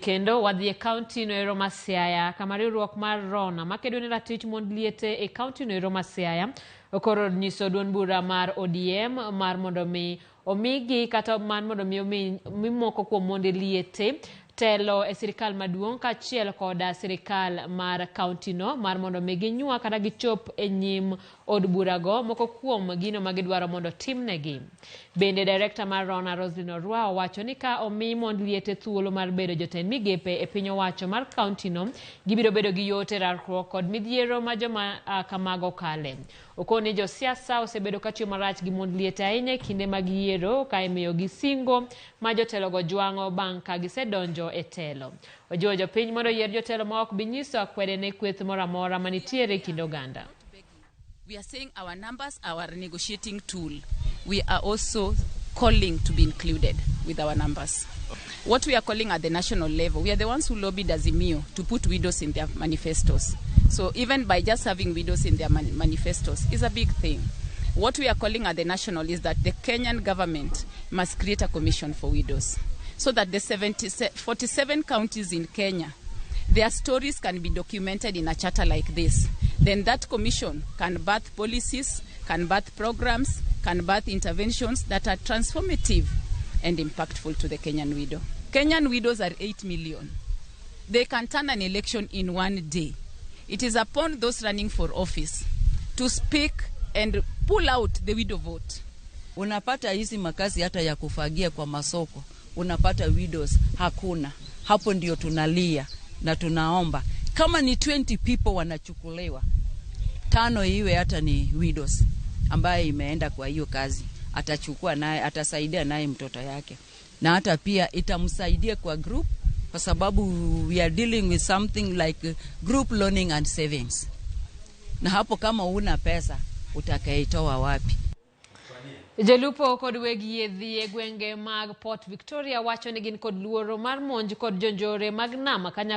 Kendo wadhi e kaunti no ero ma Siaya kama riwruok mar Rona makedo ne ratich mond liete e kaunti no ero ma Siaya okoro nyiso duond bura mar ODM mar mondo mi omigi kata mar mondo mi omi moko kuom monde liete telo e sirikal maduong' kaachiel koda sirikal mar kaunti no mar mondo mi ginywa kata gichop e nyim od burago moko kuom gino ma gidwaro mondo timnegi. Bende direkta mar Rona Roslyn Orwa owacho ni ka omi mond liete thuolo mar bedo jotend migepe e piny owacho mar kaunti no, gibiro bedo gi yot e rarruok kod midhiero ma joma kamago kale. Okoni josiasa osebedo katiyo marach gi mond liete ahinya e kinde mag yiero ka imiyogi singo ma jotelogo jwang'o bang' ka gisedonjo e telo. Ojiwo jopiny mondo oyier jotelo ma ok bi nyiso akwede ne kweth moro amora manitiere e kind oganda. We are saying our numbers are our negotiating tool. We are also calling to be included with our numbers. What we are calling at the national level, we are the ones who lobbied Azimio to put widows in their manifestos. So even by just having widows in their manifestos is a big thing. What we are calling at the national is that the Kenyan government must create a commission for widows so that the 47 counties in Kenya, their stories can be documented in a charter like this. Then that commission can birth policies, can birth programs, can birth interventions that are transformative and impactful to the Kenyan widow. Kenyan widows are 8 million. They can turn an election in one day. It is upon those running for office to speak and pull out the widow vote. Unapata hizi makazi hata ya kufagia kwa masoko, unapata widows hakuna. Hapo ndio tunalia na tunaomba kama ni 20 people wanachukuliwa, 5 iwe hata ni widows ambaye imeenda kwa hiyo kazi, atachukua naye, atasaidia naye mtoto yake, na hata pia itamsaidia kwa group, kwa sababu we are dealing with something like group loaning and savings, na hapo kama una pesa utakaitoa wapi? Jolupo kod weg yiedhi e gwenge mag Port Victoria wacho ni gin kod luoro mar monj kod jonjore mag nam kanyakla.